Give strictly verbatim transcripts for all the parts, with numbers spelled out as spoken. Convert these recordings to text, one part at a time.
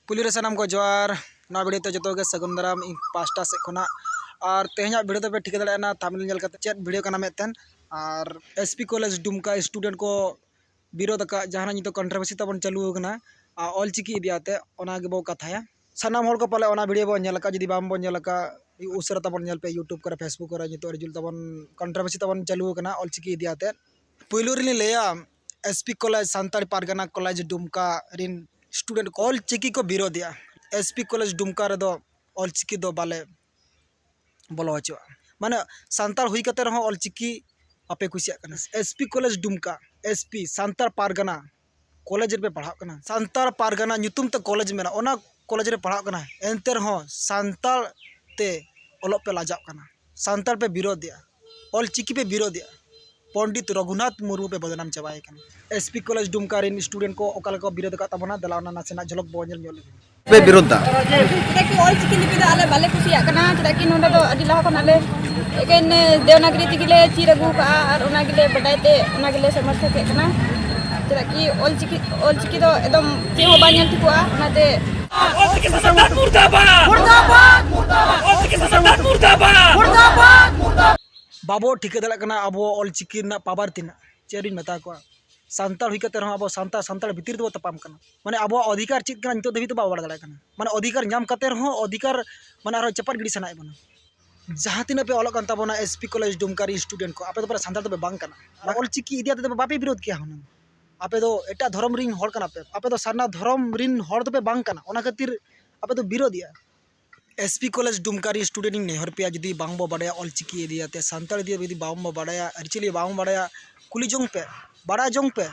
ᱯᱩᱭᱞᱩ ᱨᱮ ᱥᱟᱱᱟᱢ ᱠᱚ ᱡᱚᱦᱟᱨ᱾ ᱱᱚᱣᱟ ᱵᱷᱤᱰᱤᱭᱳ ᱛᱮ ᱡᱚᱛᱚ ᱜᱮ ᱥᱟᱹᱜᱩᱱ ᱫᱟᱨᱟᱢ ᱤᱧ ᱯᱟᱦᱴᱟ ᱥᱮᱫ ᱠᱷᱚᱱᱟᱜ᱾ ᱟᱨ ᱛᱮᱦᱮᱧᱟᱜ ᱵᱷᱤᱰᱤᱭᱳ ᱫᱚᱯᱮ ᱴᱷᱤᱠᱟᱹ ᱫᱟᱲᱮᱭᱟᱜᱼᱟ ᱛᱷᱟᱢᱵᱱᱮᱞ ᱧᱮᱞ ᱠᱟᱛᱮ ᱪᱮᱫ ᱵᱷᱤᱰᱤᱭᱳ ᱠᱟᱱᱟ ᱢᱤᱫᱴᱮᱱ᱾ ᱟᱨ ᱮᱥ ᱯᱤ ᱠᱚᱞᱮᱡᱽ ᱰᱩᱢᱠᱟ ᱥᱴᱩᱰᱮᱱᱴ ᱠᱚ ᱵᱤᱨᱳᱫ ᱟᱠᱟᱫ ᱡᱟᱦᱟᱱᱟᱜ ᱱᱤᱛᱚᱜ ᱠᱚᱱᱴᱨᱳᱵᱷᱟᱨᱥᱤ ᱛᱟᱵᱚᱱ ᱪᱟᱹᱞᱩ ᱟᱠᱟᱱᱟ, ᱟᱨ ᱚᱞᱪᱤᱠᱤ ᱤᱫᱤ ᱟᱛᱮ ᱚᱱᱟ ᱜᱮᱵᱚ ᱠᱟᱛᱷᱟᱭᱟ᱾ ᱥᱟᱱᱟᱢ ᱦᱚᱲ ᱠᱚ ᱯᱟᱞᱮ ᱚᱱᱟ ᱵᱷᱤᱰᱤᱭᱳ ᱵᱚᱱ ᱧᱮᱞ ᱟᱠᱟᱫ, ᱡᱩᱫᱤ ᱵᱟᱝ ᱵᱚᱱ ᱧᱮᱞ ᱟᱠᱟᱫ, ᱩᱥᱟᱹᱨᱟ ᱛᱟᱵᱚᱱ ᱧᱮᱞ ᱯᱮ YouTube ᱠᱚᱨᱮ, Facebook ᱠᱚᱨᱮ ᱱᱤᱛᱚᱜ ᱨᱤᱡᱩᱞ ᱛᱟᱵᱚᱱ ᱠᱚᱱᱴᱨᱳᱵᱷᱟᱨᱥᱤ ᱛᱟᱵᱚᱱ ᱪᱟᱹᱞᱩ ᱟᱠᱟᱱᱟ ᱚᱞᱪᱤᱠᱤ ᱤᱫᱤ ᱟᱛᱮ᱾ ᱯᱩᱭᱞᱩ ᱨᱮᱞᱤᱧ ᱞᱟᱹᱭᱟ, ᱮᱥ ᱯᱤ ᱠᱚᱞᱮᱡᱽ ᱥᱟᱱᱛᱟᱲᱤ ᱯᱟᱨᱜᱟᱱᱟ ᱠᱚᱞᱮᱡᱽ ᱰᱩᱢᱠᱟ ᱨᱤᱱ ᱥᱴᱩᱰᱮᱱᱴ ᱠᱚ ᱚᱞᱪᱤᱠᱤ ᱠᱚ ᱵᱤᱨᱳᱫᱮᱜᱼᱟ᱾ ᱮᱥ ᱯᱤ ᱠᱚᱞᱮᱡᱽ ᱰᱩᱢᱠᱟ ᱨᱮᱫᱚ ᱚᱞᱪᱤᱠᱤ ᱫᱚ ᱵᱟᱞᱮ ᱵᱚᱞᱚ ᱦᱚᱪᱚᱣᱟᱜᱼᱟ᱾ ᱢᱟᱱᱮ ᱥᱟᱱᱛᱟᱲ ᱦᱩᱭ ᱠᱟᱛᱮ ᱨᱮᱦᱚᱸ ᱚᱞᱪᱤᱠᱤ ᱵᱟᱯᱮ ᱠᱩᱥᱤᱭᱟᱜ ᱠᱟᱱᱟ᱾ S P college Dumka, S P Santal Pargana college ᱨᱮᱯᱮ ᱯᱟᱲᱦᱟᱜ ᱠᱟᱱᱟ, ᱥᱟᱱᱛᱟᱲ ᱯᱟᱨᱜᱟᱱᱟ ᱧᱩᱛᱩᱢ ᱛᱮ ᱠᱚᱞᱮᱡᱽ ᱢᱮᱱᱟᱜᱼᱟ, ᱚᱱᱟ ᱠᱚᱞᱮᱡᱽ ᱨᱮ ᱯᱟᱲᱦᱟᱜ ᱠᱟᱱᱟ, ᱮᱱᱛᱮ ᱨᱮᱦᱚᱸ ᱥᱟᱱᱛᱟᱲ ᱛᱮ ᱚᱞᱚᱜ ᱯᱮ ᱞᱟᱡᱟᱜ ᱠᱟᱱᱟ, ᱥᱟᱱᱛᱟᱲ ᱯᱮ ᱵᱤᱨᱳᱫᱮᱜᱼᱟ, ᱚᱞᱪᱤᱠᱤ ᱯᱮ ᱵᱤᱨᱳᱫᱮᱜᱼᱟ᱾ ᱯᱚᱱᱰᱤᱛ ᱨᱚᱜᱷᱩᱱᱟᱛᱷ ᱢᱩᱨᱢᱩ ᱯᱮ ᱵᱚᱫᱱᱟᱢ ᱪᱟᱵᱟᱭᱮ ᱠᱟᱱᱟ᱾ ᱮᱥ ᱯᱤ ᱠᱚᱞᱮᱡᱽ ᱰᱩᱢᱠᱟ ᱨᱮᱱ ᱥᱴᱩᱰᱮᱱᱴ ᱠᱚ ᱚᱠᱟ ᱞᱮᱠᱟ ᱠᱚ ᱵᱤᱨᱳᱫ ᱟᱠᱟᱫ ᱛᱟᱵᱚᱱᱟ, ᱫᱮᱞᱟ ᱚᱱᱟ ᱱᱟᱥᱮᱱᱟᱜ ᱡᱷᱚᱞᱚᱠ ᱵᱚᱱ ᱧᱮᱞ ᱧᱚᱜ ᱞᱮᱜᱮ᱾ ᱯᱮ ᱵᱤᱨᱳᱫ ᱫᱟ? ᱪᱮᱫᱟᱜ ᱠᱤ ᱚᱞ ᱪᱤᱠᱤ ᱞᱤᱯᱤ ᱫᱚ ᱟᱞᱮ ᱵᱟᱞᱮ ᱠᱩᱥᱤᱭᱟᱜ ᱠᱟᱱᱟ᱾ ᱪᱮᱫᱟᱜ ᱠᱤ ᱱᱚᱰᱮ ᱫᱚ ᱟᱹᱰᱤ ᱞᱟᱦᱟ ᱠᱷᱚᱱ ᱟᱞᱮ ᱮᱠᱮᱱ ᱫᱮᱣᱱᱟᱜᱽᱨᱤ ᱛᱮᱜᱮ ᱞᱮ ᱪᱮᱫ ᱟᱹᱜᱩ ᱠᱟᱜᱼᱟ ᱟᱨ ᱚᱱᱟ ᱜᱮᱞᱮ ᱵᱟᱰᱟᱭ ᱛᱮ ᱚᱱᱟ ᱜᱮᱞᱮ ᱥᱚᱢᱚᱨᱛᱷᱚᱠᱮᱫ ᱠᱟᱱᱟ᱾ ᱪᱮᱫᱟᱜ ᱠᱤ ᱚᱞ ᱪᱤᱠᱤ ᱚᱞ ᱪᱤᱠᱤ ᱫᱚ ᱮᱠᱫᱚᱢ ᱪᱮᱫ ᱦᱚᱸ ᱵᱟᱝ ᱧᱮᱞ ᱴᱷᱤᱠᱚᱜᱼᱟ, ᱚᱱᱟᱛᱮ ᱚᱞᱪᱤᱠᱤ ᱥᱟᱱᱛᱟᱲ ᱢᱩᱨᱫᱟᱵᱟᱫ! ᱢᱩᱨᱫᱟᱵᱟᱫ! ᱚᱞᱪᱤᱠᱤ ᱥᱟᱱᱛᱟᱲ ᱢᱩᱨᱫᱟᱵᱟᱫ! ᱢᱩᱨᱫᱟᱵᱟᱫ! ᱢᱩᱨᱫᱟᱵᱟᱫ! ᱵᱟᱵᱚ ᱴᱷᱤᱠᱟᱹ ᱫᱟᱲᱮᱭᱟᱜ ᱠᱟᱱᱟ ᱟᱵᱚ ᱚᱞᱪᱤᱠᱤ ᱨᱮᱱᱟᱜ ᱯᱟᱣᱟᱨ ᱛᱤᱱᱟᱹᱜ᱾ ᱪᱮᱫ ᱤᱧ ᱢᱮᱛᱟ ᱠᱚᱣᱟ, ᱥᱟᱱᱛᱟᱲ ᱦᱩᱭ ᱠᱟᱛᱮ ᱨᱮᱦᱚᱸ ᱟᱵᱚ ᱥᱟᱱᱛᱟᱲ ᱥᱟᱱᱛᱟᱲ ᱵᱷᱤᱛᱤᱨ ᱨᱮᱵᱚ ᱛᱟᱯᱟᱢ ᱠᱟᱱᱟ᱾ ᱢᱟᱱᱮ ᱟᱵᱚᱣᱟᱜ ᱚᱫᱷᱤᱠᱟᱨ ᱪᱮᱫ ᱠᱟᱱᱟ ᱱᱤᱛᱚᱜ ᱫᱷᱟᱹᱵᱤᱡ ᱛᱮ ᱵᱟᱵᱚ ᱵᱟᱲᱟᱭ ᱫᱟᱲᱮᱭᱟᱜ ᱠᱟᱱᱟ᱾ ᱢᱟᱱᱮ ᱚᱫᱷᱤᱠᱟᱨ ᱧᱟᱢ ᱠᱟᱛᱮ ᱨᱮᱦᱚᱸ ᱚᱫᱷᱤᱠᱟᱨ ᱢᱟᱱᱮ ᱟᱨᱦᱚᱸ ᱪᱟᱯᱟᱫ ᱜᱤᱰᱤ ᱥᱟᱱᱟᱭᱮᱫ ᱵᱚᱱᱟ᱾ ᱡᱟᱦᱟᱸ ᱛᱤᱱᱟᱹᱜ ᱯᱮ ᱚᱞᱚᱜ ᱠᱟᱱ ᱛᱟᱵᱚᱱᱟ ᱮᱥ ᱯᱤ ᱠᱚᱞᱮᱡᱽ ᱰᱩᱢᱠᱟ ᱨᱮᱱ ᱥᱴᱩᱰᱮᱱᱴ ᱠᱚ, ᱟᱯᱮ ᱫᱚ ᱯᱟᱞᱮ ᱥᱟᱱᱛᱟᱲ ᱫᱚᱯᱮ ᱵᱟᱝ ᱠᱟᱱᱟ᱾ ᱚᱞᱪᱤᱠᱤ ᱤᱫᱤ ᱠᱟᱛᱮ ᱫᱚ ᱵᱟᱯᱮ ᱵᱤᱨᱳᱫ ᱠᱮᱭᱟ ᱦᱩᱱᱟᱹᱝ᱾ ᱟᱯᱮ ᱫᱚ ᱮᱴᱟᱜ ᱫᱷᱚᱨᱚᱢ ᱨᱮᱱ ᱦᱚᱲ ᱠᱟᱱᱟ ᱯᱮ, ᱟᱯᱮ ᱫᱚ ᱥᱟᱨᱱᱟ ᱫᱷᱚᱨᱚᱢ ᱨᱮᱱ ᱦᱚᱲ ᱫᱚᱯᱮ ᱵᱟᱝ ᱠᱟᱱᱟ, ᱚᱱᱟ ᱠᱷᱟᱹᱛᱤᱨ ᱟᱯᱮ ᱫᱚ ᱵᱤᱨᱳᱫᱮᱜᱼᱟ᱾ ᱮᱥ ᱯᱤ ᱠᱚᱞᱮᱡᱽ ᱰᱩᱢᱠᱟ ᱨᱮᱱ ᱥᱴᱩᱰᱮᱱᱴ ᱤᱧ ᱱᱮᱦᱚᱨ ᱯᱮᱭᱟ, ᱡᱩᱫᱤ ᱵᱟᱝ ᱵᱚ ᱵᱟᱰᱟᱭᱟ ᱚᱞᱪᱤᱠᱤ ᱤᱫᱤ ᱠᱟᱛᱮ, ᱥᱟᱱᱛᱟᱲ ᱤᱫᱤ ᱠᱟᱛᱮ ᱡᱩᱫᱤ ᱵᱟᱝ ᱵᱚ ᱵᱟᱰᱟᱭᱟ, ᱟᱹᱨᱤᱪᱟᱹᱞᱤ ᱵᱟᱝ ᱵᱚ ᱵᱟᱰᱟᱭᱟ, ᱠᱩᱞᱤ ᱡᱚᱝ ᱯᱮ, ᱵᱟᱰᱟᱭ ᱡᱚᱝ ᱯᱮ,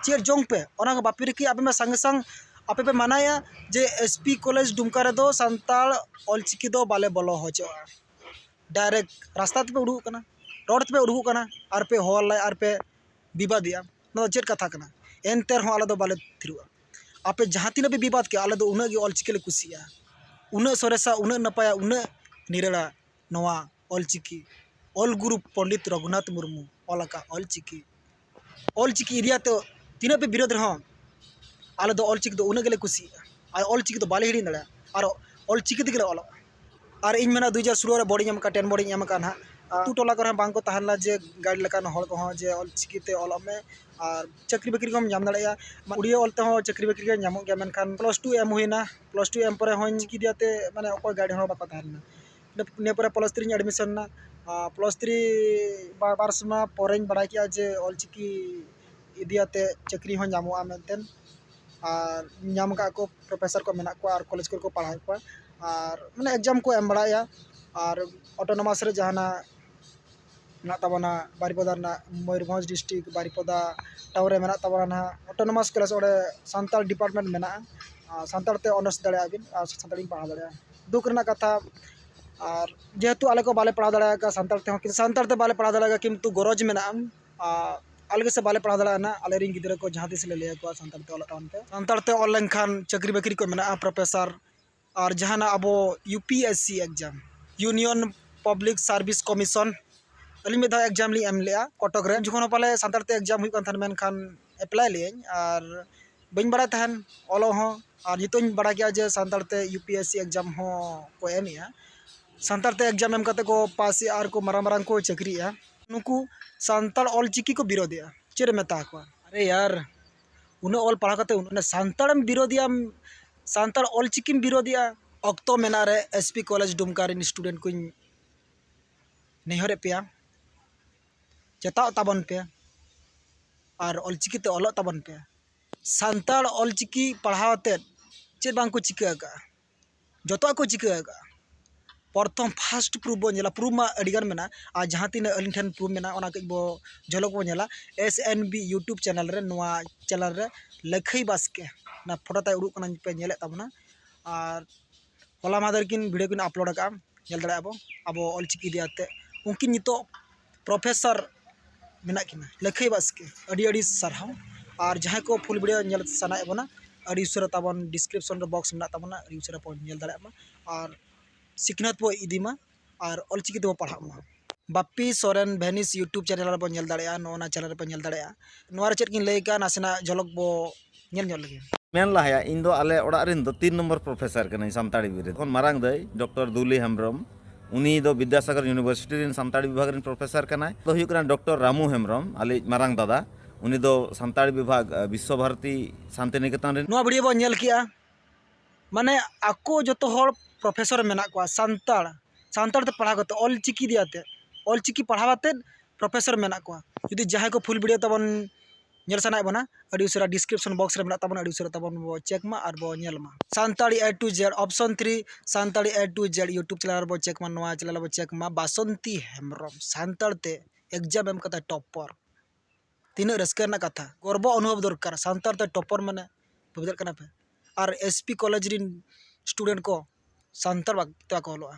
ᱪᱮᱫ ᱡᱚᱝ ᱯᱮ᱾ ᱚᱱᱟ ᱠᱚ ᱵᱟᱯᱮ ᱨᱤᱠᱟᱹᱭᱟ, ᱟᱯᱮ ᱢᱟ ᱥᱟᱸᱜᱮ ᱥᱟᱝ ᱟᱯᱮ ᱯᱮ ᱢᱟᱱᱟᱭᱟ ᱡᱮ ᱮᱥ ᱯᱤ ᱠᱚᱞᱮᱡᱽ ᱰᱩᱢᱠᱟ ᱨᱮᱫᱚ ᱥᱟᱱᱛᱟᱲ ᱚᱞᱪᱤᱠᱤ ᱫᱚ ᱵᱟᱞᱮ ᱵᱚᱞᱚ ᱦᱚᱪᱚᱜᱼᱟ᱾ ᱰᱟᱭᱨᱮᱠᱴ ᱨᱟᱥᱛᱟ ᱛᱮᱯᱮ ᱩᱰᱩᱠᱚᱜ ᱠᱟᱱᱟ, ᱨᱳᱰ ᱛᱮᱯᱮ ᱩᱰᱩᱠᱚᱜ ᱠᱟᱱᱟ ᱟᱨ ᱯᱮ ᱦᱚᱦᱚ ᱞᱟᱭ ᱟᱨ ᱯᱮ ᱵᱤᱵᱟᱫᱮᱜᱼᱟ᱾ ᱱᱚᱣᱟ ᱫᱚ ᱪᱮᱫ ᱠᱟᱛᱷᱟ ᱠᱟᱱᱟ? ᱮᱱᱛᱮ ᱨᱮᱦᱚᱸ ᱟᱞᱮ ᱫᱚ ᱵᱟᱞᱮ ᱛᱷᱤᱨᱚᱜᱼᱟ᱾ ᱟᱯᱮ ᱡᱟᱦᱟᱸ ᱛᱤᱱᱟᱹᱜ ᱯᱮ ᱵᱤᱵᱟᱫ ᱠᱮᱜᱼᱟ, ᱟᱞᱮ ᱫᱚ ᱩᱱᱟᱹᱜ ᱜᱮ ᱚᱞᱪᱤᱠᱤ ᱞᱮ ᱠᱩᱥᱤᱭᱟᱜᱼᱟ᱾ ᱩᱱᱟᱹᱜ ᱥᱚᱨᱮᱥᱟ, ᱩᱱᱟᱹᱜ ᱱᱟᱯᱟᱭᱟ, ᱩᱱᱟᱹᱜ ᱱᱤᱨᱟᱹᱲᱟ ᱱᱚᱣᱟ ᱚᱞᱪᱤᱠᱤ᱾ ᱚᱞ ᱜᱩᱨᱩ ᱯᱚᱱᱰᱤᱛ ᱨᱚᱜᱷᱩᱱᱟᱛᱷ ᱢᱩᱨᱢᱩ ᱚᱞ ᱟᱠᱟᱫ ᱚᱞᱪᱤᱠᱤ᱾ ᱚᱞᱪᱤᱠᱤ ᱤᱫᱤ ᱠᱟᱛᱮ ᱛᱤᱱᱟᱹᱜ ᱯᱮ ᱵᱤᱨᱳᱫ ᱨᱮᱦᱚᱸ, ᱟᱞᱮ ᱫᱚ ᱚᱞᱪᱤᱠᱤ ᱫᱚ ᱩᱱᱟᱹᱜ ᱜᱮᱞᱮ ᱠᱩᱥᱤᱭᱟᱜᱼᱟ᱾ ᱟᱨ ᱚᱞ ᱪᱤᱠᱤ ᱫᱚ ᱵᱟᱞᱮ ᱦᱤᱲᱤᱧ ᱫᱟᱲᱮᱭᱟᱜᱼᱟ, ᱟᱨ ᱚᱞ ᱪᱤᱠᱤ ᱛᱮᱜᱮ ᱞᱮ ᱚᱞᱚᱜᱼᱟ᱾ ᱟᱨ ᱤᱧ ᱢᱮᱱᱟ ᱫᱩ ᱦᱟᱡᱟᱨ ᱥᱳᱞᱳ ᱨᱮ ᱵᱳᱨᱰ ᱤᱧ ᱮᱢ ᱟᱠᱟᱫ, ᱴᱮᱱ ᱵᱳᱨᱰ ᱤᱧ ᱮᱢ ᱟᱠᱟᱫ ᱱᱟᱦᱟᱜ᱾ ᱟᱹᱛᱩ ᱴᱚᱞᱟ ᱠᱚᱨᱮ ᱦᱚᱸ ᱵᱟᱝ ᱠᱚ ᱛᱟᱦᱮᱸ ᱞᱮᱱᱟ ᱡᱮ ᱜᱟᱭᱤᱰ ᱞᱮᱠᱟᱱ ᱦᱚᱲ ᱠᱚᱦᱚᱸ ᱡᱮ ᱚᱞ ᱪᱤᱠᱤ ᱛᱮ ᱚᱞᱚᱜ ᱢᱮ, ᱟᱨ ᱪᱟᱹᱠᱨᱤ ᱵᱟᱹᱠᱨᱤ ᱠᱚᱢ ᱧᱟᱢ ᱫᱟᱲᱮᱭᱟᱜᱼᱟ᱾ ᱩᱲᱤᱭᱟ ᱚᱞ ᱛᱮᱦᱚᱸ ᱪᱟᱹᱠᱨᱤ ᱵᱟᱹᱠᱨᱤ ᱜᱮ ᱧᱟᱢᱚᱜ ᱜᱮᱭᱟ, ᱢᱮᱱᱠᱷᱟᱱ ᱯᱞᱟᱥ ᱴᱩ ᱮᱢ ᱦᱩᱭᱱᱟ, ᱯᱞᱟᱥ ᱴᱩ ᱮᱢ ᱯᱚᱨᱮ ᱦᱚᱸ ᱪᱤᱠᱤ ᱤᱫᱤ ᱟᱛᱮ ᱢᱟᱱᱮ ᱚᱠᱚᱭ ᱜᱟᱭᱤᱰ ᱦᱚᱸ ᱵᱟᱠᱚ ᱛᱟᱦᱮᱸ ᱞᱮᱱᱟ᱾ ᱤᱱᱟᱹ ᱤᱱᱟᱹ ᱯᱚᱨᱮ ᱯᱞᱟᱥ ᱛᱷᱨᱤᱧ ᱮᱰᱢᱤᱥᱚᱱ ᱮᱱᱟ᱾ ᱯᱞᱟᱥ ᱛᱷᱨᱤ ᱵᱟᱨ ᱥᱮᱨᱢᱟ ᱯᱚᱨᱮᱧ ᱵᱟᱲᱟᱭ ᱠᱮᱫᱼᱟ ᱡᱮ ᱚᱞ ᱪᱤᱠᱤ ᱤᱫᱤ ᱟᱛᱮ ᱪᱟᱹᱠᱨᱤ ᱦᱚᱸ ᱧᱟᱢᱚᱜᱼᱟ ᱢᱮᱱᱛᱮ, ᱟᱨ ᱧᱟᱢ ᱟᱠᱟᱫ ᱠᱚ ᱯᱨᱚᱯᱷᱮᱥᱚᱨ ᱠᱚ ᱢᱮᱱᱟᱜ ᱠᱚᱣᱟ ᱟᱨ ᱠᱚᱞᱮᱡᱽ ᱠᱚᱨᱮ ᱠᱚ ᱯᱟᱲᱦᱟᱣᱮᱫ ᱠᱚᱣᱟ᱾ ᱟᱨ ᱢᱟᱱᱮ ᱮᱠᱡᱟᱢ ᱠᱚ ᱮᱢ ᱵᱟᱲᱟᱭᱮᱫᱼᱟ᱾ ᱟᱨ ᱚᱴᱳᱱᱚᱢᱟᱥ ᱨᱮ ᱡᱟᱦᱟᱱᱟᱜ ᱢᱮᱱᱟᱜ ᱛᱟᱵᱚᱱᱟ, ᱵᱟᱨᱤᱯᱚᱫᱟ ᱨᱮᱱᱟᱜ, ᱢᱚᱭᱩᱨᱵᱷᱚᱸᱡᱽ ᱰᱤᱥᱴᱨᱤᱠᱴ ᱵᱟᱨᱤᱯᱚᱫᱟ ᱴᱟᱣᱩᱱ ᱨᱮ ᱢᱮᱱᱟᱜ ᱛᱟᱵᱚᱱᱟ ᱱᱟᱦᱟᱜ ᱚᱴᱳᱱᱚᱢᱟᱥ ᱠᱚᱞᱮᱡᱽ, ᱚᱸᱰᱮ ᱥᱟᱱᱛᱟᱲ ᱰᱤᱯᱟᱨᱴᱢᱮᱱᱴ ᱢᱮᱱᱟᱜᱼᱟ᱾ ᱟᱨ ᱥᱟᱱᱛᱟᱲ ᱛᱮ ᱚᱱᱟᱨᱥ ᱫᱟᱲᱮᱭᱟᱜᱼᱟ ᱵᱤᱱ ᱟᱨ ᱥᱟᱱᱛᱟᱲᱤ ᱯᱟᱲᱦᱟᱣ ᱫᱟᱲᱮᱭᱟᱜᱼᱟ᱾ ᱫᱩᱠ ᱨᱮᱱᱟᱜ ᱠᱟᱛᱷᱟ, ᱟᱨ ᱡᱮᱦᱮᱛᱩ ᱟᱞᱮ ᱠᱚ ᱵᱟᱞᱮ ᱯᱟᱲᱦᱟᱣ ᱫᱟᱲᱮᱭᱟᱜ ᱠᱟᱱᱟ ᱥᱟᱱᱛᱟᱲ ᱛᱮᱦᱚᱸ, ᱠᱤᱱᱛᱩ ᱥᱟᱱᱛᱟᱲ ᱛᱮ ᱵᱟᱞᱮ ᱯᱟᱲᱦᱟᱣ ᱫᱟᱲᱮᱭᱟᱜ ᱠᱟᱱᱟ, ᱠᱤᱱᱛᱩ ᱜᱚᱨᱚᱡᱽ ᱢᱮᱱᱟᱜᱼᱟ᱾ ᱟᱨ ᱟᱞᱮ ᱜᱮᱥᱮ ᱵᱟᱞᱮ ᱯᱟᱲᱦᱟᱣ ᱫᱟᱲᱮᱭᱟᱜᱼᱟ ᱱᱟᱦᱟᱜ, ᱟᱞᱮᱨᱮᱱ ᱜᱤᱫᱽᱨᱟᱹ ᱠᱚ ᱡᱟᱦᱟᱸ ᱛᱤᱥ ᱞᱮ ᱞᱟᱹᱭ ᱟᱠᱚᱣᱟ ᱥᱟᱱᱛᱟᱲ ᱛᱮ ᱚᱞᱚᱜ ᱛᱟᱵᱚᱱ ᱯᱮ᱾ ᱥᱟᱱᱛᱟᱲ ᱛᱮ ᱚᱞ ᱞᱮᱱᱠᱷᱟᱱ ᱪᱟᱹᱠᱨᱤ ᱵᱟᱹᱠᱨᱤ ᱠᱚ ᱢᱮᱱᱟᱜᱼᱟ, ᱯᱨᱚᱯᱷᱮᱥᱚᱨ, ᱟᱨ ᱡᱟᱦᱟᱱᱟᱜ ᱟᱵᱚ U P S C exam, union public service commission, ᱟᱹᱞᱤᱧ ᱢᱤᱫ ᱫᱷᱟᱣ ᱮᱠᱡᱟᱢ ᱞᱤᱧ ᱮᱢ ᱞᱮᱜᱼᱟ ᱠᱚᱴᱚᱠ ᱨᱮ᱾ ᱡᱚᱠᱷᱚᱱ ᱦᱚᱸ ᱯᱟᱞᱮ ᱥᱟᱱᱛᱟᱲ ᱛᱮ ᱮᱠᱡᱟᱢ ᱦᱩᱭᱩᱜ ᱠᱟᱱ ᱛᱟᱦᱮᱱ, ᱢᱮᱱᱠᱷᱟᱱ ᱮᱯᱞᱟᱭ ᱞᱮᱜᱼᱟᱹᱧ ᱟᱨ ᱵᱟᱹᱧ ᱵᱟᱲᱟᱭ ᱛᱟᱦᱮᱱ ᱚᱞᱚᱜ ᱦᱚᱸ᱾ ᱟᱨ ᱱᱤᱛᱚᱜ ᱤᱧ ᱵᱟᱲᱟᱭ ᱠᱮᱜᱼᱟ ᱡᱮ ᱥᱟᱱᱛᱟᱲ ᱛᱮ U P S C exam ᱦᱚᱸ ᱠᱚ ᱮᱢᱮᱜᱼᱟ᱾ ᱥᱟᱱᱛᱟᱲ ᱛᱮ ᱮᱠᱡᱟᱢ ᱮᱢ ᱠᱟᱛᱮ ᱠᱚ ᱯᱟᱥᱮᱜᱼᱟ ᱟᱨ ᱠᱚ ᱢᱟᱨᱟᱝ ᱢᱟᱨᱟᱝ ᱠᱚ ᱪᱟᱹᱠᱨᱤᱭᱮᱜᱼᱟ᱾ ᱱᱩᱠᱩ ᱥᱟᱱᱛᱟᱲ ᱚᱞ ᱪᱤᱠᱤ ᱠᱚ ᱵᱤᱨᱳᱫᱮᱜᱼᱟ᱾ ᱪᱮᱫ ᱮᱢ ᱢᱮᱛᱟ ᱠᱚᱣᱟ? ᱟᱨᱮ ᱭᱟᱨ, ᱩᱱᱟᱹᱜ ᱚᱞ ᱯᱟᱲᱦᱟᱣ ᱠᱟᱛᱮ ᱩᱱᱟᱹᱜ ᱥᱟᱱᱛᱟᱲᱮᱢ ᱵᱤᱨᱳᱫᱮᱭᱟᱢ, ᱥᱟᱱᱛᱟᱲ ᱚᱞ ᱪᱤᱠᱤᱢ ᱵᱤᱨᱳᱫᱮᱜᱼᱟ᱾ ᱚᱠᱛᱚ ᱢᱮᱱᱟᱜ ᱨᱮ ᱮᱥ ᱯᱤ ᱠᱚᱞᱮᱡᱽ ᱰᱩᱢᱠᱟ ᱨᱮᱱ ᱥᱴᱩᱰᱮᱱᱴ ᱠᱚᱧ ᱱᱮᱦᱚᱨᱮᱫ ᱯᱮᱭᱟ, ᱪᱮᱛᱟᱣ ᱛᱟᱵᱚᱱ ᱯᱮ ᱟᱨ ᱚᱞ ᱪᱤᱠᱤ ᱛᱮ ᱚᱞᱚᱜ ᱛᱟᱵᱚᱱ ᱯᱮ᱾ ᱥᱟᱱᱛᱟᱲ ᱚᱞ ᱪᱤᱠᱤ ᱯᱟᱲᱦᱟᱣ ᱟᱛᱮᱫ ᱪᱮᱫ ᱵᱟᱝ ᱠᱚ ᱪᱤᱠᱟᱹ ᱟᱠᱟᱫᱼᱟ? ᱡᱚᱛᱚᱣᱟᱜ ᱠᱚ ᱪᱤᱠᱟᱹ ᱟᱠᱟᱫᱼᱟ᱾ ᱯᱨᱚᱛᱷᱚᱢ first proof ᱵᱚᱱ ᱧᱮᱞᱟ, proof ᱢᱟ ᱟᱹᱰᱤᱜᱟᱱ ᱢᱮᱱᱟᱜᱼᱟ, ᱟᱨ ᱡᱟᱦᱟᱸ ᱛᱤᱱᱟᱹᱜ ᱟᱹᱞᱤᱧ ᱴᱷᱮᱱ proof ᱢᱮᱱᱟᱜᱼᱟ ᱚᱱᱟ ᱠᱟᱹᱡ ᱵᱚ ᱡᱷᱚᱞᱚᱠ ᱵᱚᱱ ᱧᱮᱞᱟ᱾ S N B YouTube channel ᱨᱮ, ᱱᱚᱣᱟ ᱪᱮᱱᱮᱞ ᱨᱮ ᱞᱟᱹᱠᱷᱟᱹᱭ ᱵᱟᱥᱠᱮ, ᱚᱱᱟ ᱯᱷᱳᱴᱳ ᱛᱟᱭ ᱩᱰᱩᱠ ᱠᱟᱱᱟ ᱯᱮ ᱧᱮᱞᱮᱫ ᱛᱟᱵᱚᱱᱟ, ᱟᱨ ᱦᱚᱞᱟ ᱢᱟᱦᱫᱮᱨ ᱠᱤᱱ ᱵᱷᱤᱰᱤᱭᱳ ᱠᱤᱱ ᱟᱯᱞᱳᱰ ᱟᱠᱟᱫᱼᱟ, ᱧᱮᱞ ᱫᱟᱲᱮᱭᱟᱜᱼᱟ ᱵᱚ ᱟᱵᱚ ᱚᱞ ᱪᱤᱠᱤ ᱤᱫᱤ ᱠᱟᱛᱮ᱾ ᱩᱱᱠᱤᱱ ᱱᱤᱛᱚᱜ ᱯᱨᱚᱯᱷᱮᱥᱚᱨ ᱢᱮᱱᱟᱜ ᱠᱤᱱᱟ, ᱞᱟᱹᱠᱷᱟᱹᱭ ᱵᱟᱥᱠᱮ, ᱟᱹᱰᱤ ᱟᱹᱰᱤ ᱥᱟᱨᱦᱟᱣ᱾ ᱟᱨ ᱡᱟᱦᱟᱸᱭ ᱠᱚ ᱯᱷᱩᱞ ᱵᱷᱤᱰᱤᱭᱳ ᱧᱮᱞ ᱥᱟᱱᱟᱭᱮᱫ ᱵᱚᱱᱟ, ᱟᱹᱰᱤ ᱩᱥᱟᱹᱨᱟ ᱛᱟᱵᱚᱱ ᱰᱤᱥᱠᱨᱤᱯᱥᱚᱱ ᱨᱮ ᱵᱚᱠᱥ ᱢᱮᱱᱟᱜ ᱛᱟᱵᱚᱱᱟ, ᱟᱹᱰᱤ ᱩᱥᱟᱹᱨᱟ ᱵᱚᱱ ᱧᱮᱞ ᱫᱟᱲᱮᱭᱟᱜ ᱢᱟ ᱟᱨ ᱥᱤᱠᱷᱱᱟᱹᱛ ᱵᱚ ᱤᱫᱤ ᱢᱟ ᱟᱨ ᱚᱞ ᱪᱤᱠᱤ ᱛᱮᱵᱚ ᱯᱟᱲᱦᱟᱜ ᱢᱟ᱾ ᱵᱟᱯᱤ ᱥᱚᱨᱮᱱ ᱵᱷᱮᱱᱤᱥ YouTube ᱪᱮᱱᱮᱞ ᱨᱮᱵᱚᱱ ᱧᱮᱞ ᱫᱟᱲᱮᱭᱟᱜᱼᱟ, ᱱᱚᱜᱼᱚ ᱱᱟ ᱪᱮᱱᱮᱞ ᱨᱮᱵᱚᱱ ᱧᱮᱞ ᱫᱟᱲᱮᱭᱟᱜᱼᱟ᱾ ᱱᱚᱣᱟ ᱨᱮ ᱪᱮᱫ ᱠᱤᱱ ᱞᱟᱹᱭ ᱟᱠᱟᱫᱼᱟ, ᱱᱟᱥᱮᱱᱟᱜ ᱡᱷᱚᱞᱚᱠ ᱵᱚ ᱧᱮᱞ ᱧᱚᱜ ᱞᱮᱜᱮ᱾ ᱢᱮᱱ ᱞᱟᱦᱟᱭᱟ, ᱤᱧ ᱫᱚ ᱟᱞᱮ ᱚᱲᱟᱜ ᱨᱮᱱ ᱫᱚ ᱛᱤᱱ ᱱᱚᱢᱵᱚᱨ ᱯᱨᱚᱯᱷᱮᱥᱚᱨ ᱠᱟᱹᱱᱟᱹᱧ ᱥᱟᱱᱛᱟᱲᱤ ᱵᱤᱨᱤᱫ ᱠᱷᱚᱱ᱾ ᱢᱟᱨᱟᱝ ᱫᱟᱹᱭ ᱰᱚᱠᱴᱚᱨ ᱫᱩᱞᱤ ᱦᱮᱢᱵᱨᱚᱢ, ᱩᱱᱤ ᱫᱚ ᱵᱤᱫᱽᱫᱟᱥᱟᱜᱚᱨ ᱤᱭᱩᱱᱤᱵᱷᱟᱨᱥᱤᱴᱤ ᱨᱮᱱ ᱥᱟᱱᱛᱟᱲᱤ ᱵᱤᱵᱷᱟᱜᱽ ᱨᱮᱱ ᱯᱨᱚᱯᱷᱮᱥᱚᱨ ᱠᱟᱱᱟᱭ᱾ ᱫᱚ ᱦᱩᱭᱩᱜ ᱠᱟᱱᱟ ᱰᱚᱠᱴᱚᱨ ᱨᱟᱢᱩ ᱦᱮᱢᱵᱨᱚᱢ, ᱟᱞᱮᱭᱤᱡ ᱢᱟᱨᱟᱝ ᱫᱟᱫᱟ, ᱩᱱᱤ ᱫᱚ ᱥᱟᱱᱛᱟᱲᱤ ᱵᱤᱵᱷᱟᱜᱽ, ᱟᱸ, ᱵᱤᱥᱥᱚ ᱵᱷᱟᱨᱚᱛᱤ ᱥᱟᱱᱛᱤᱱᱤᱠᱮᱛᱚᱱ ᱨᱮᱱ᱾ ᱱᱚᱣᱟ ᱵᱷᱤᱰᱤᱭᱳ ᱵᱚᱱ ᱧᱮᱞ ᱠᱮᱜᱼᱟ, ᱢᱟᱱᱮ ᱟᱠᱚ ᱡᱚᱛᱚ ᱦᱚᱲ ᱯᱨᱚᱯᱷᱮᱥᱚᱨ ᱢᱮᱱᱟᱜ ᱠᱚᱣᱟ, ᱥᱟᱱᱛᱟᱲ, ᱥᱟᱱᱛᱟᱲ ᱛᱮ ᱯᱟᱲᱦᱟᱣ ᱠᱟᱛᱮ, ᱚᱞ ᱪᱤᱠᱤ ᱫᱤᱭᱟᱛᱮ, ᱚᱞ ᱪᱤᱠᱤ ᱯᱟᱲᱦᱟᱣ ᱠᱟᱛᱮ ᱯᱨᱚᱯᱷᱮᱥᱚᱨ ᱢᱮᱱᱟᱜ ᱠᱚᱣᱟ᱾ ᱡᱩᱫᱤ ᱡᱟᱦᱟᱸᱭ ᱠᱚ ᱯᱷᱩᱞ ᱵᱷᱤᱰᱤᱭᱳ ᱛᱟᱵᱚᱱ ᱧᱮᱞ ᱥᱟᱱᱟᱭᱮᱫ ᱵᱚᱱᱟ, ᱟᱹᱰᱤ ᱩᱥᱟᱹᱨᱟ ᱰᱤᱥᱠᱨᱤᱯᱥᱚᱱ ᱵᱚᱠᱥ ᱨᱮ ᱢᱮᱱᱟᱜ ᱛᱟᱵᱚᱱᱟ, ᱟᱹᱰᱤ ᱩᱥᱟᱹᱨᱟ ᱛᱟᱵᱚᱱ ᱵᱚ ᱪᱮᱠ ᱢᱟ ᱟᱨ ᱵᱚ ᱧᱮᱞ ᱢᱟ᱾ Santali A to Z, option three, Santali A to Z YouTube channel ᱨᱮᱵᱚ ᱪᱮᱠ ᱢᱟ᱾ ᱱᱚᱣᱟ ᱪᱮᱱᱮᱞ ᱨᱮᱵᱚ ᱪᱮᱠ ᱢᱟ ᱵᱟᱥᱚᱱᱛᱤ ᱦᱮᱢᱵᱨᱚᱢ, ᱥᱟᱱᱛᱟᱲ ᱛᱮ ᱮᱠᱡᱟᱢ ᱮᱢ ᱠᱟᱛᱮ ᱴᱚᱯᱚᱨ᱾ ᱛᱤᱱᱟᱹᱜ ᱨᱟᱹᱥᱠᱟᱹ ᱨᱮᱱᱟᱜ ᱠᱟᱛᱷᱟ, ᱜᱚᱨᱵᱚ ᱚᱱᱩᱵᱷᱚᱵ ᱫᱚᱨᱠᱟᱨ᱾ ᱥᱟᱱᱛᱟᱲ ᱛᱮ ᱴᱚᱯᱚᱨ ᱢᱟᱱᱮ, ᱵᱩᱡᱷᱟᱹᱣ ᱫᱟᱲᱮᱭᱟᱜ ᱠᱟᱱᱟ ᱯᱮ? ᱟᱨ S P ᱠᱚᱞᱮᱡᱽ ᱨᱮᱱ ᱥᱴᱩᱰᱮᱱᱴ ᱠᱚ ᱥᱟᱱᱛᱟᱲ ᱵᱟᱠ-, ᱛᱮ ᱵᱟᱠᱚ ᱚᱞᱚᱜᱼᱟ᱾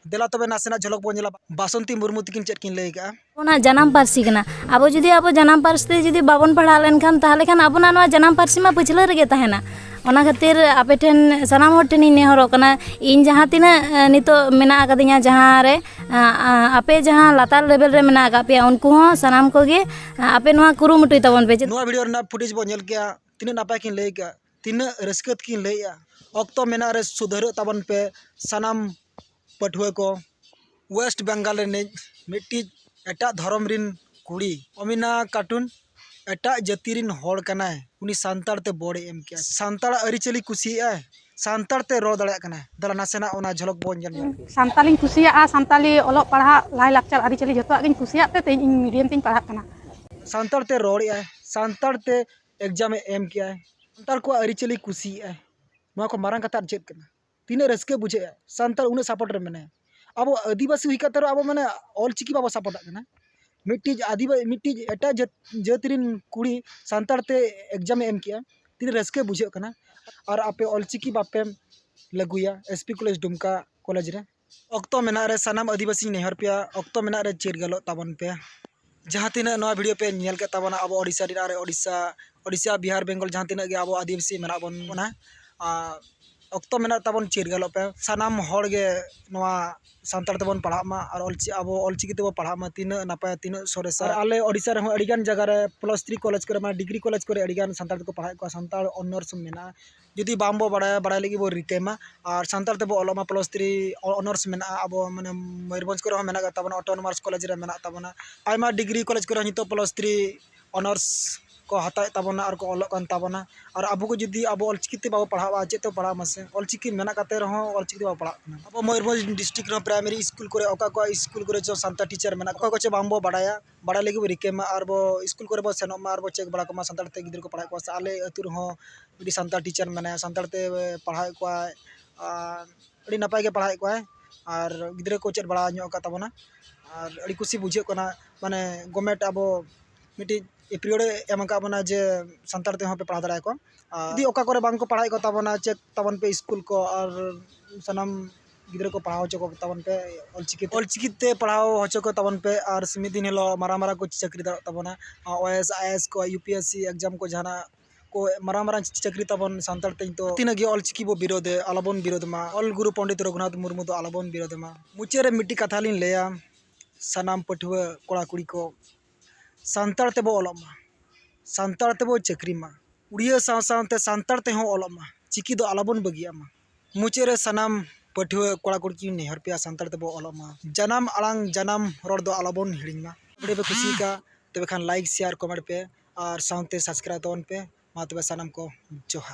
ᱫᱮᱞᱟ ᱛᱚᱵᱮ ᱱᱟᱥᱮᱱᱟᱜ ᱡᱷᱚᱞᱚᱠ ᱵᱚᱱ ᱧᱮᱞᱟ, ᱵᱟᱥᱚᱱᱛᱤ ᱢᱩᱨᱢᱩ ᱛᱤᱠᱤᱱ ᱪᱮᱫ ᱠᱤᱱ ᱞᱟᱹᱭ ᱠᱟᱜᱼᱟ᱾ ᱚᱱᱟ ᱡᱟᱱᱟᱢ ᱯᱟᱹᱨᱥᱤ ᱠᱟᱱᱟ᱾ ᱟᱵᱚ ᱡᱩᱫᱤ ᱟᱵᱚ ᱡᱟᱱᱟᱢ ᱯᱟᱹᱨᱥᱤ ᱛᱮ ᱡᱩᱫᱤ ᱵᱟᱵᱚᱱ ᱯᱟᱲᱦᱟᱣ ᱞᱮᱱᱠᱷᱟᱱ, ᱛᱟᱦᱚᱞᱮ ᱠᱷᱟᱱ ᱟᱵᱚᱱᱟᱜ ᱱᱚᱣᱟ ᱡᱟᱱᱟᱢ ᱯᱟᱹᱨᱥᱤ ᱢᱟ ᱯᱟᱹᱪᱷᱞᱟᱹ ᱨᱮᱜᱮ ᱛᱟᱦᱮᱱᱟ᱾ ᱚᱱᱟ ᱠᱷᱟᱹᱛᱤᱨ ᱟᱯᱮ ᱴᱷᱮᱱ, ᱥᱟᱱᱟᱢ ᱦᱚᱲ ᱴᱷᱮᱱᱤᱧ ᱱᱮᱦᱚᱨᱚᱜ ᱠᱟᱱᱟ, ᱤᱧ ᱡᱟᱦᱟᱸ ᱛᱤᱱᱟᱹᱜ, ᱮ, ᱱᱤᱛᱚᱜ ᱢᱮᱱᱟᱜ ᱟᱠᱟᱫᱤᱧᱟ, ᱡᱟᱦᱟᱸ ᱨᱮ, ᱟ, ᱟ, ᱟᱯᱮ ᱡᱟᱦᱟᱸ ᱞᱟᱛᱟᱨ ᱞᱮᱵᱮᱞ ᱨᱮ ᱢᱮᱱᱟᱜ ᱟᱠᱟᱫ ᱯᱮᱭᱟ, ᱩᱱᱠᱩ ᱦᱚᱸ ᱥᱟᱱᱟᱢ ᱠᱚᱜᱮ, ᱟ, ᱟᱯᱮ ᱱᱚᱣᱟ ᱠᱩᱨᱩᱢᱩᱴᱩᱭ ᱛᱟᱵᱚᱱ ᱯᱮ᱾ ᱱᱚᱣᱟ ᱵᱷᱤᱰᱤᱭᱳ ᱨᱮᱱᱟᱜ ᱯᱷᱩᱴᱮᱡᱽ ᱵᱚᱱ ᱧᱮᱞ ᱠᱮᱜᱼᱟ, ᱛᱤᱱᱟᱹᱜ ᱱᱟᱯᱟᱭ ᱠᱤᱱ ᱞᱟᱹᱭ ᱠᱮᱜᱼᱟ, ᱛᱤᱱᱟᱹᱜ ᱨᱟᱹᱥᱠᱟᱹ ᱛᱮᱠᱤᱱ ᱞᱟᱹᱭᱮᱜᱼᱟ᱾ ᱚᱠᱛᱚ ᱢᱮᱱᱟᱜ ᱨᱮ ᱥᱩᱫᱷᱟᱹᱨᱚᱜ ᱛᱟᱵᱚᱱ ᱯᱮ ᱥᱟᱱᱟᱢ ᱯᱟᱹᱴᱷᱩᱣᱟᱹ ᱠᱚ᱾ ᱳᱭᱮᱥᱴ ᱵᱮᱝᱜᱟᱞ ᱨᱤᱱᱤᱡ ᱢᱤᱫᱴᱤᱡ ᱮᱴᱟᱜ ᱫᱷᱚᱨᱚᱢ ᱨᱤᱱ ᱠᱩᱲᱤ, ᱚᱢᱤᱱᱟ ᱠᱟᱴᱩᱱ, ᱮᱴᱟᱜ ᱡᱟᱹᱛᱤ ᱨᱤᱱ ᱦᱚᱲ ᱠᱟᱱᱟᱭ, ᱩᱱᱤ ᱥᱟᱱᱛᱟᱲ ᱛᱮ ᱵᱚᱲᱮ ᱮᱢ ᱠᱮᱜᱼᱟ᱾ ᱥᱟᱱᱛᱟᱲᱟᱜ ᱟᱹᱨᱤᱪᱟᱹᱞᱤ ᱠᱩᱥᱤᱭᱟᱜᱼᱟᱭ, ᱥᱟᱱᱛᱟᱲ ᱛᱮ ᱨᱚᱲ ᱫᱟᱲᱮᱭᱟᱜ ᱠᱟᱱᱟᱭ᱾ ᱫᱮᱞᱟ ᱱᱟᱥᱮᱱᱟᱜ ᱚᱱᱟ ᱡᱷᱚᱞᱚᱠ ᱵᱚᱱ ᱧᱮᱞ ᱧᱚᱜ᱾ ᱥᱟᱱᱛᱟᱞᱤᱧ ᱠᱩᱥᱤᱭᱟᱜᱼᱟ, ᱥᱟᱱᱛᱟᱞᱤ ᱚᱞᱚᱜ ᱯᱟᱲᱦᱟᱜ, ᱞᱟᱭᱼᱞᱟᱠᱪᱟᱨ, ᱟᱹᱨᱤᱪᱟᱹᱞᱤ ᱡᱷᱚᱛᱚᱣᱟᱜ ᱜᱤᱧ ᱠᱩᱥᱤᱭᱟᱜ ᱛᱮ ᱛᱮᱦᱮᱧ ᱤᱧ ᱢᱤᱰᱤᱭᱟᱢ ᱛᱤᱧ ᱯᱟᱲᱦᱟᱜ ᱠᱟᱱᱟ᱾ ᱥᱟᱱᱛᱟᱲ ᱛᱮ ᱨᱚᱲᱮᱜᱼᱟᱭ, ᱥᱟᱱᱛᱟᱲ ᱛᱮ ᱮᱠᱡᱟᱢᱮ ᱮᱢ ᱠᱮᱜᱼᱟᱭ, ᱥᱟᱱᱛᱟᱲ ᱠᱚᱣᱟᱜ ᱟᱹᱨᱤᱪᱟᱹᱞᱤ ᱠᱩᱥᱤᱭᱟᱜᱼᱟᱭ᱾ ᱱᱚᱣᱟ ᱠᱷᱚᱱ ᱢᱟᱨᱟᱝ ᱠᱟᱛᱷᱟ ᱟᱨ ᱪᱮᱫ ᱠᱟᱱᱟ? ᱛᱤᱱᱟᱹᱜ ᱨᱟᱹᱥᱠᱟᱹ ᱵᱩᱡᱷᱟᱹᱜᱼᱟ, ᱥᱟᱱᱛᱟᱲ ᱩᱱᱟᱹᱜ ᱥᱟᱯᱳᱨᱴ ᱨᱮ ᱢᱮᱱᱟᱭᱟ᱾ ᱟᱵᱚ ᱟᱹᱫᱤᱵᱟᱹᱥᱤ ᱦᱩᱭ ᱠᱟᱛᱮ ᱨᱮᱦᱚᱸ ᱟᱵᱚ ᱢᱟᱱᱮ ᱚᱞ ᱪᱤᱠᱤ ᱵᱟᱵᱚ ᱥᱟᱯᱳᱨᱴᱟᱜ ᱠᱟᱱᱟ᱾ ᱢᱤᱫᱴᱤᱡ ᱟᱹᱫᱤᱵᱟ-, ᱢᱤᱫᱴᱤᱡ ᱮᱴᱟᱜ ᱡᱟᱹᱛ, ᱡᱟᱹᱛ ᱨᱤᱱ ᱠᱩᱲᱤ ᱥᱟᱱᱛᱟᱲ ᱛᱮ ᱮᱠᱡᱟᱢᱮ ᱮᱢ ᱠᱮᱜᱼᱟ, ᱛᱤᱱᱟᱹᱜ ᱨᱟᱹᱥᱠᱟᱹ ᱵᱩᱡᱷᱟᱹᱜ ᱠᱟᱱᱟ᱾ ᱟᱨ ᱟᱯᱮ ᱚᱞ ᱪᱤᱠᱤ ᱵᱟᱯᱮ ᱞᱟᱹᱜᱩᱭᱟ S P ᱠᱚᱞᱮᱡᱽ ᱰᱩᱢᱠᱟ ᱠᱚᱞᱮᱡᱽ ᱨᱮ? ᱚᱠᱛᱚ ᱢᱮᱱᱟᱜ ᱨᱮ ᱥᱟᱱᱟᱢ ᱟᱹᱫᱤᱵᱟᱹᱥᱤᱧ ᱱᱮᱦᱚᱨ ᱯᱮᱭᱟ, ᱚᱠᱛᱚ ᱢᱮᱱᱟᱜ ᱨᱮ ᱪᱤᱨᱜᱟᱹᱞᱚᱜ ᱛᱟᱵᱚᱱ ᱯᱮ᱾ ᱡᱟᱦᱟᱸ ᱛᱤᱱᱟᱹᱜ ᱱᱚᱣᱟ ᱵᱷᱤᱰᱤᱭᱳ ᱯᱮ ᱧᱮᱞ ᱠᱮᱫ ᱛᱟᱵᱚᱱᱟ, ᱟᱵᱚ ᱳᱰᱤᱥᱟ ᱨᱮᱱᱟᱜ ᱨᱮ ᱳᱰᱤᱥᱟ, ᱳᱰᱤᱥᱟ, ᱵᱤᱦᱟᱨ, ᱵᱮᱝᱜᱚᱞ ᱡᱟᱦᱟᱸ ᱛᱤᱱᱟᱹᱜ ᱜᱮ ᱟᱵᱚ ᱟᱹᱫᱤᱵᱟᱹᱥᱤ ᱢᱮᱱᱟᱜ ᱵᱚᱱ, ᱚᱱᱟ, ᱟᱨ ᱚᱠᱛᱚ ᱢᱮᱱᱟᱜ ᱛᱟᱵᱚᱱ, ᱪᱤᱨᱜᱟᱹᱞᱚᱜ ᱯᱮ᱾ ᱥᱟᱱᱟᱢ ᱦᱚᱲ ᱜᱮ ᱱᱚᱣᱟ ᱥᱟᱱᱛᱟᱲ ᱛᱮᱵᱚᱱ ᱯᱟᱲᱦᱟᱜ ᱢᱟ ᱟᱨ ᱚᱞᱪᱤ-, ᱟᱵᱚ ᱚᱞᱪᱤᱠᱤ ᱛᱮᱵᱚ ᱯᱟᱲᱦᱟᱜ ᱢᱟ᱾ ᱛᱤᱱᱟᱹᱜ ᱱᱟᱯᱟᱭᱟ, ᱛᱤᱱᱟᱹᱜ ᱥᱚᱨᱮᱥᱟ᱾ ᱟᱨ ᱟᱞᱮ ᱳᱰᱤᱥᱟ ᱨᱮᱦᱚᱸ ᱟᱹᱰᱤᱜᱟᱱ ᱡᱟᱭᱜᱟ ᱨᱮ ᱯᱞᱟᱥ ᱛᱷᱨᱤ ᱠᱚᱞᱮᱡᱽ ᱠᱚᱨᱮ, ᱢᱟᱱᱮ ᱰᱤᱜᱽᱨᱤ ᱠᱚᱞᱮᱡᱽ ᱠᱚᱨᱮ ᱟᱹᱰᱤᱜᱟᱱ ᱥᱟᱱᱛᱟᱲ ᱛᱮᱠᱚ ᱯᱟᱲᱦᱟᱣᱮᱫ ᱠᱚᱣᱟ, ᱥᱟᱱᱛᱟᱲ ᱚᱱᱟᱨᱥ ᱢᱮᱱᱟᱜᱼᱟ᱾ ᱡᱩᱫᱤ ᱵᱟᱝ ᱵᱚ ᱵᱟᱲᱟᱭᱟ, ᱵᱟᱲᱟᱭ ᱞᱟᱹᱜᱤᱫ ᱵᱚ ᱨᱤᱠᱟᱹᱭ ᱢᱟ᱾ ᱟᱨ ᱥᱟᱱᱛᱟᱲ ᱛᱮᱵᱚ ᱚᱞᱚᱜ ᱢᱟ, ᱯᱞᱟᱥ ᱛᱷᱨᱤ ᱚᱱᱟᱨᱥ ᱢᱮᱱᱟᱜᱼᱟ, ᱟᱵᱚ ᱢᱟᱱᱮ ᱢᱚᱭᱩᱨᱵᱷᱚᱸᱡᱽ ᱠᱚᱨᱮ ᱦᱚᱸ ᱢᱮᱱᱟᱜ ᱟᱠᱟᱫ ᱛᱟᱵᱚᱱᱟ, ᱚᱴᱳᱱᱚᱢᱟᱥ ᱠᱚᱞᱮᱡᱽ ᱨᱮ ᱢᱮᱱᱟᱜ ᱛᱟᱵᱚᱱᱟ᱾ ᱟᱭᱢᱟ ᱰᱤᱜᱽᱨᱤ ᱠᱚᱞᱮᱡᱽ ᱠᱚᱨᱮ ᱦᱚᱸ ᱱᱤᱛᱚᱜ ᱯᱞᱟᱥ ᱛᱷᱨᱤ ᱚᱱᱟᱨᱥ ᱠᱚ ᱦᱟᱛᱟᱣᱮᱫ ᱛᱟᱵᱚᱱᱟ ᱟᱨ ᱠᱚ ᱚᱞᱚᱜ ᱠᱟᱱ ᱛᱟᱵᱚᱱᱟ᱾ ᱟᱨ ᱟᱵᱚ ᱠᱚ ᱡᱩᱫᱤ ᱟᱵᱚ ᱚᱞᱪᱤᱠᱤ ᱛᱮ ᱵᱟᱵᱚ ᱯᱟᱲᱦᱟᱜᱼᱟ, ᱪᱮᱫ ᱛᱮ ᱯᱟᱲᱦᱟᱜ ᱢᱟᱥᱮ? ᱚᱞᱪᱤᱠᱤ ᱢᱮᱱᱟᱜ ᱠᱟᱛᱮ ᱨᱮᱦᱚᱸ ᱚᱞᱪᱤᱠᱤ ᱛᱮ ᱵᱟᱵᱚ ᱯᱟᱲᱦᱟᱜ ᱠᱟᱱᱟ᱾ ᱟᱵᱚ ᱢᱚᱭᱩᱨᱵᱷᱚᱸᱡᱽ ᱰᱤᱥᱴᱨᱤᱠᱴ ᱨᱮᱦᱚᱸ ᱯᱨᱟᱭᱢᱟᱨᱤ ᱥᱠᱩᱞ ᱠᱚᱨᱮ, ᱚᱠᱟ ᱚᱠᱟ ᱥᱠᱩᱞ ᱠᱚᱨᱮ ᱪᱚ ᱥᱟᱱᱛᱟᱲ ᱴᱤᱪᱟᱨ ᱢᱮᱱᱟᱜ ᱠᱚᱣᱟ, ᱚᱠᱟ ᱠᱚ ᱪᱚ ᱵᱟᱝᱵᱚ ᱵᱟᱲᱟᱭᱟ᱾ ᱵᱟᱲᱟᱭ ᱞᱟᱹᱜᱤᱫ ᱵᱚ ᱨᱤᱠᱟᱹᱭ ᱢᱟ ᱟᱨ ᱵᱚ ᱥᱠᱩᱞ ᱠᱚᱨᱮ ᱵᱚ ᱥᱮᱱᱚᱜ ᱢᱟ ᱟᱨ ᱵᱚ ᱪᱮᱠ ᱵᱟᱲᱟ ᱠᱚᱢᱟ ᱥᱟᱱᱛᱟᱲ ᱛᱮ ᱜᱤᱫᱽᱨᱟᱹ ᱠᱚ ᱯᱟᱲᱦᱟᱣᱮᱫ ᱠᱚᱣᱟ ᱥᱮ᱾ ᱟᱞᱮ ᱟᱹᱛᱩ ᱨᱮᱦᱚᱸ ᱢᱤᱫᱴᱤᱡ ᱥᱟᱱᱛᱟᱲ ᱴᱤᱪᱟᱨ ᱢᱮᱱᱟᱭᱟ, ᱥᱟᱱᱛᱟᱲ ᱛᱮ ᱯᱟᱲᱦᱟᱣᱮᱫ ᱠᱚᱣᱟᱭ, ᱟᱨ ᱟᱹᱰᱤ ᱱᱟᱯᱟᱭ ᱜᱮ ᱯᱟᱲᱦᱟᱣᱮᱫ ᱠᱚᱣᱟᱭ ᱟᱨ ᱜᱤᱫᱽᱨᱟᱹ ᱠᱚ ᱪᱮᱫ ᱵᱟᱲᱟ ᱧᱚᱜ ᱟᱠᱟᱫ ᱛᱟᱵᱚᱱᱟ᱾ ᱟᱨ ᱟᱹᱰᱤ ᱠᱩᱥᱤ ᱵᱩᱡᱷᱟᱹᱜ ᱠᱟᱱᱟ, ᱢᱟᱱᱮ ᱜᱚᱵᱷᱢᱮᱱᱴ ᱟᱵᱚ ᱢᱤᱫᱴᱤᱡ ᱯᱤᱨᱤᱭᱳᱰ ᱮ ᱮᱢ ᱟᱠᱟᱫ ᱵᱚᱱᱟ ᱡᱮ ᱥᱟᱱᱛᱟᱲ ᱛᱮᱦᱚᱸ ᱯᱮ ᱯᱟᱲᱦᱟᱣ ᱫᱟᱲᱮᱭᱟᱠᱚᱣᱟ᱾ ᱟᱨ ᱡᱩᱫᱤ ᱚᱠᱟ ᱠᱚᱨᱮ ᱵᱟᱝ ᱠᱚ ᱯᱟᱲᱦᱟᱣᱮᱫ ᱠᱚ ᱛᱟᱵᱚᱱᱟ, ᱪᱮᱠ ᱛᱟᱵᱚᱱ ᱯᱮ ᱥᱠᱩᱞ ᱠᱚ, ᱟᱨ ᱥᱟᱱᱟᱢ ᱜᱤᱫᱽᱨᱟᱹ ᱠᱚ ᱯᱟᱲᱦᱟᱣ ᱦᱚᱪᱚ ᱠᱚ ᱛᱟᱵᱚᱱ ᱯᱮ ᱚᱞᱪᱤᱠᱤ ᱛᱮ᱾ ᱚᱞᱪᱤᱠᱤ ᱛᱮ ᱯᱟᱲᱦᱟᱣ ᱦᱚᱪᱚ ᱠᱚ ᱛᱟᱵᱚᱱ ᱯᱮ, ᱟᱨ ᱢᱤᱫ ᱫᱤᱱ ᱦᱤᱞᱳᱜ ᱢᱟᱨᱟᱝ ᱢᱟᱨᱟᱝ ᱠᱚ ᱪᱟᱹᱠᱨᱤ ᱫᱟᱲᱮᱭᱟᱜ ᱛᱟᱵᱚᱱᱟ, O S, I A S ᱠᱚ, U P S C exam ᱠᱚ, ᱡᱟᱦᱟᱱᱟᱜ ᱠᱚ ᱢᱟᱨᱟᱝ ᱢᱟᱨᱟᱝ ᱪᱟᱹᱠᱨᱤ ᱛᱟᱵᱚᱱ ᱥᱟᱱᱛᱟᱲ ᱛᱮ᱾ ᱱᱤᱛᱚᱜ ᱛᱤᱱᱟᱹᱜ ᱜᱮ ᱚᱞᱪᱤᱠᱤ ᱵᱚ ᱵᱤᱨᱳᱫᱮ, ᱟᱞᱚᱵᱚᱱ ᱵᱤᱨᱳᱫ ᱢᱟ᱾ ᱚᱞ ᱜᱩᱨᱩ ᱯᱚᱱᱰᱤᱛ ᱨᱚᱜᱷᱩᱱᱟᱛᱷ ᱢᱩᱨᱢᱩ ᱫᱚ ᱟᱞᱚᱵᱚᱱ ᱵᱤᱨᱳᱫ ᱢᱟ᱾ ᱢᱩᱪᱟᱹᱫ ᱨᱮ ᱢᱤᱫᱴᱤᱡ ᱠᱟᱛᱷᱟ ᱞᱤᱧ ᱞᱟᱹᱭᱟ, ᱥᱟᱱᱟᱢ ᱯᱟᱹᱴᱷᱩᱣᱟᱹ ᱠᱚᱲᱟ ᱠᱩᱲᱤ ᱠᱚ, ᱥᱟᱱᱛᱟᱲ ᱛᱮᱵᱚ ᱚᱞᱚᱜ ᱢᱟ, ᱥᱟᱱᱛᱟᱲ ᱛᱮᱵᱚ ᱪᱟᱹᱠᱨᱤ ᱢᱟ, ᱩᱲᱤᱭᱟᱹ ᱥᱟᱶ ᱥᱟᱶᱛᱮ ᱥᱟᱱᱛᱟᱲ ᱛᱮᱦᱚᱸ ᱚᱞᱚᱜ ᱢᱟ᱾ ᱪᱤᱠᱤ ᱫᱚ ᱟᱞᱚᱵᱚᱱ ᱵᱟᱹᱜᱤᱭᱟᱜ ᱢᱟ᱾ ᱢᱩᱪᱟᱹᱫ ᱨᱮ ᱥᱟᱱᱟᱢ ᱯᱟᱹᱴᱷᱩᱣᱟᱹ ᱠᱚᱲᱟ ᱠᱩᱲᱤ ᱠᱤᱱ ᱱᱮᱦᱚᱨ ᱯᱮᱭᱟ, ᱥᱟᱱᱛᱟᱲ ᱛᱮᱵᱚ ᱚᱞᱚᱜ ᱢᱟ᱾ ᱡᱟᱱᱟᱢ ᱟᱲᱟᱝ, ᱡᱟᱱᱟᱢ ᱨᱚᱲ ᱫᱚ ᱟᱞᱚᱵᱚᱱ ᱦᱤᱲᱤᱧ ᱢᱟ᱾ ᱵᱷᱤᱰᱤᱭᱳ ᱯᱮ ᱠᱩᱥᱤ ᱟᱠᱟᱫ, ᱛᱚᱵᱮ ᱠᱷᱟᱱ ᱞᱟᱭᱤᱠ, ᱥᱮᱭᱟᱨ, ᱠᱚᱢᱮᱱᱴ ᱯᱮ ᱟᱨ ᱥᱟᱶᱛᱮ ᱥᱟᱵᱥᱠᱨᱟᱭᱤᱵ ᱛᱟᱵᱚᱱ ᱯᱮ᱾ ᱢᱟ ᱛᱚᱵᱮ ᱥᱟᱱᱟᱢ ᱠᱚ ᱡᱚᱦᱟᱨ᱾